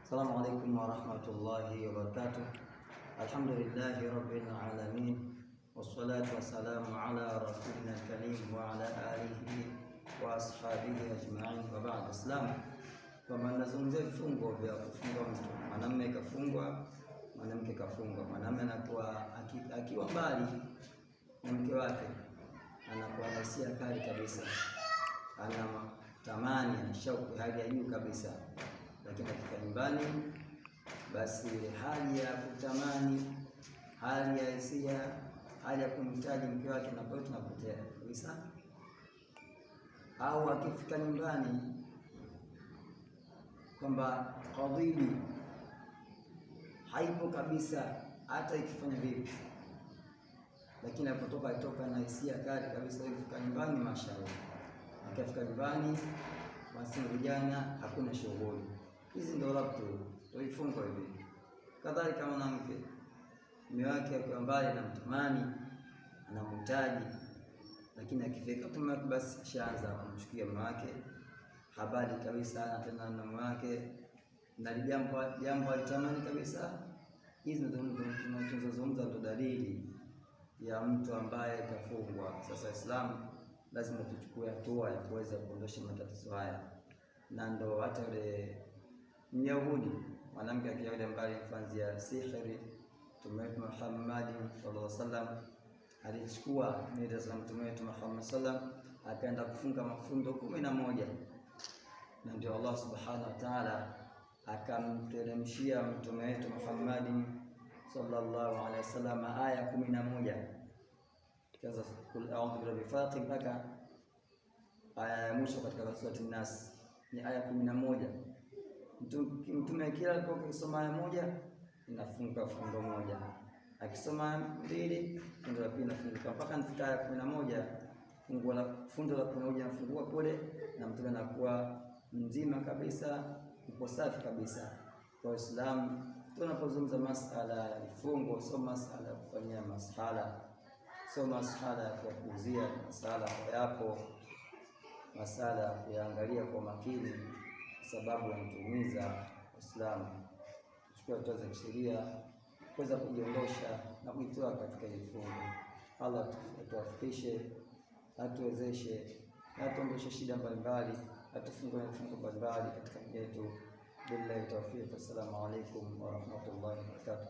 Assalamu alaikum warahmatullahi wabarakatuh. Alhamdulillahi rabbil alamin wassalatu wassalamu ala rasulina alkarim wa ala alihi wa ashabihi ajma'in wa ba'd. Islam, kwamba nazungumzia vifungo vya kufunga mtu. Mwanamume kafungwa, mwanamke kafungwa. Mwanamume anakuwa akiwa mbali na mke wake anakuwa na hisia kali kabisa, anatamani, ana shauku hali ya juu kabisa, lakini akifika nyumbani basi hali ya kutamani, hali ya hisia, hali ya kumhitaji mke wake inakuwa tunapotea kabisa. Au akifika nyumbani kwamba kadhibi haipo kabisa, hata ikifanya vipi, lakini alipotoka alitoka na hisia kali kabisa. Akifika nyumbani, mashallah, akifika nyumbani basi vijana hakuna shughuli. Hizi ndio rabtu, ndio vifungo hivi. Kadhalika mwanamke, mume wake akiwa mbali anamtamani, anamhitaji, lakini akifika tu mume wake basi ashaanza kumchukia mume wake, habari kabisa na tena na mume wake, na jambo alitamani kabisa. Hizi ndio tunazozungumza, ndio dalili ya mtu ambaye kafungwa. Sasa Islam lazima tuchukue hatua ya kuweza kuondosha matatizo haya, na ndo hata yule Myahudi mwanamke akiyahudi ambaye alimfanyia sihiri Mtume wetu Muhammad sallallahu alaihi wasallam, alichukua nira za Mtume wetu Muhammad sallam akaenda kufunga mafundo 11, na ndio Allah subhanahu wa ta'ala akamteremshia Mtume wetu Muhammad sallallahu alaihi wasallam aya 11, kianza kul a'udhu birabbil falaq mpaka aya ya mwisho katika surati An-Nas ni aya 11. Mtume kila aliposoma aya moja inafunga fundo moja, akisoma mbili fundo la pili inafunguka mpaka nifika aya 11, fundo la 11 inafungua kule, na mtume anakuwa mzima kabisa, upo safi kabisa. Kwa Uislamu tunapozungumza masala ya vifungo, sio masala ya kufanyia masala, sio masala ya kuyapuuzia, masala yapo, masala ya kuyaangalia kwa makini, sababu yanatuumiza Uislamu. Tuchukue hatua za kisheria kuweza kujiondosha na kujitoa katika vifungo. Allah atuwafikishe, atuwezeshe na atuondoshe shida mbalimbali, atufungue vifungo mbalimbali katika miji yetu. Billahi tawfiq. Assalamu alaikum warahmatullahi wabarakatuh.